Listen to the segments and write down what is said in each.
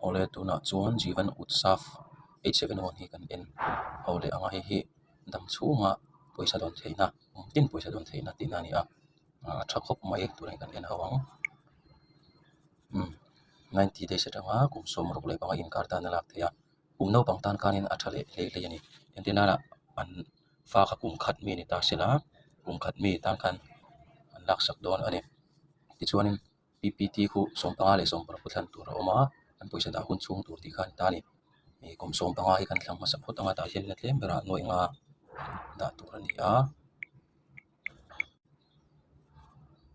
Awle tunah chuan Jeevan Utsav 871 hi kan en ho leh ang a hei hi dam chhunga pawisa dawn theihna kum tin pawisa dawn theihna tihna a ni a a tha khawp mai tunah hian kan en ho ang umm ninety days atanga kum sawmruk leh panga inkar tan a lak theih a kum naupang tan khanin a tha leh hlei hlei a ni entir nana an fa kha kum khat mi ni ta sela kum khat mi tan khan an laksak dawn a ni tichuanin. P P T khu sawmpanga leh sawmparuk pawh thlan tur a awm a an pawisa dah hun chhung tur tih kha a ni ta a ni ih kum sawmpanga hi kan thlang hmasa phawt ang a tah hian a tlem berah nuaih nga dah tur a ni a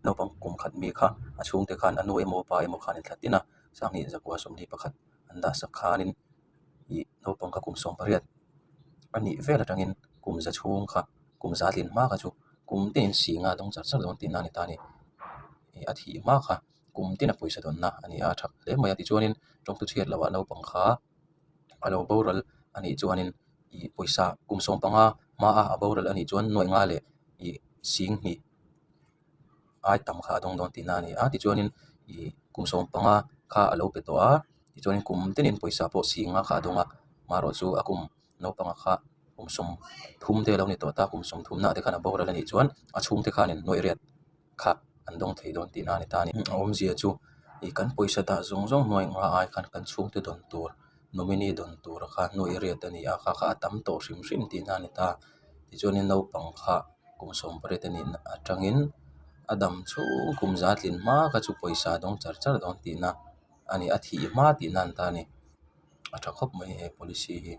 naupang kum khat mi kha a chhungte khan a nu emaw pa emaw khan an thla tin a sanghnih zakua sawmhnih pakhat an dah sak khanin ih naupang kha kum sawmpariat a nih vel atangin kum za chhung kha kum za tlin hma kha chu kum te in si nga dawng char char dawn tihna a ni ta a ni. Ih a thih hma kha kum tin a pawisa dawnna a ni a a that hle mai a tichuanin tawngtu chhiat loh ah naupang kha a lo boral a nih chuanin ih pawisa kum sawmpanga hmaa a boral a nih chuan nuaih nga leh ih singhnih ai tam kha a dawng dawn tihna a ni a tichuanin ih kum sawmpanga kha a lo pe tawh a tichuanin kum tinin pawisa pawh singa kha a dawng a amaherawhchu chu a kum naupanga kha kum sawmthum te a lo ni tawh ta kum sawmthumna ah te khan a boral a nih chuan a chhungte khanin nuaih riat kha an dawng thei dawn tihna a ni ta a ni. A awmzia chu ih kan pawisa dah zawng zawng hnuai hma ai khan kan chhungte dawn tur nominee dawn tur kha hnuai riat a ni a kha kha a tam tawh hrim hrim tihna a ni ta. Tichuanin naupang kha kum sawmpariat a nih atangin a dam chhung kum za tlin hma kha chu pawisa a dawng char char dawn tihna a ni a thih hma tihna a ni ta a ni. A tha khawp mai he policy hi.